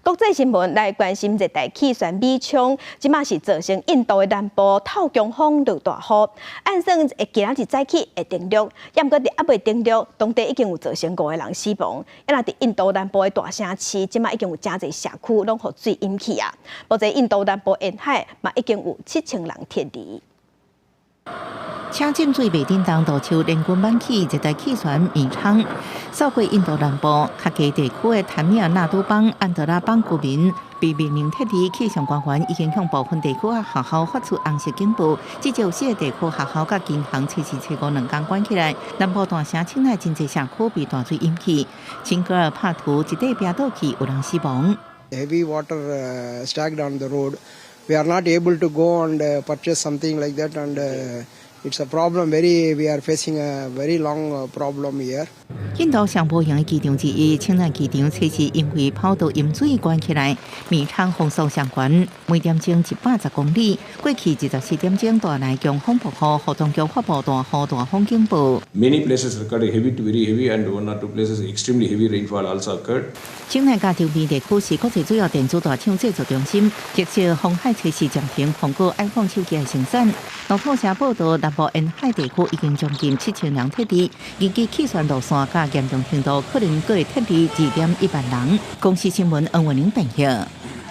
國際新聞來關心熱帶氣旋米倉，這馬是造成印度的南部透強風落大雨，按算會今仔日早起會登陸，毋過佇猶未登陸，當地已經有造成五個人死亡。啊若佇印度南部的大城市，這馬已經有誠濟社區攏予水淹去啊！目前印度南部沿海嘛已經有7000人撤離。車浸水袂振動，路樹連根挽起，熱帶氣旋米倉掃過印度南部較低地區的坦米爾納都邦、安德拉邦居民被命令撤離。氣象官員已經向部分地區的學校發出紅色警報，至少四個地區學校佮銀行初四、初五兩工關起來。南部大城清奈真濟社區被大水淹去，青格爾帕圖一塊壁倒去，有人死亡。 Heavy water stacked on the road. We are not able to go and purchase something like that, and it's a problem. Very, we are facing a very long problem here. 印度上無閒的機場之一，清奈機場測試因為跑道淹水關起來，米倉風速上懸，每點鐘110公里。過去24點鐘帶來強風暴雨，當局發布大雨大風警報。 Many places recorded heavy to very heavy and one or two places extremely heavy rainfall also occurred. 清奈佮周邊地區是國際主要電子大廠製造中心，特色紅海測試暫停蘋果 iPhone 手機的生產。路透社報道，南部沿海地區已經將近7000人撤離，根據氣旋路線佮嚴重程度，可能閣會撤離2.1萬人。公視新聞恩文玲編譯。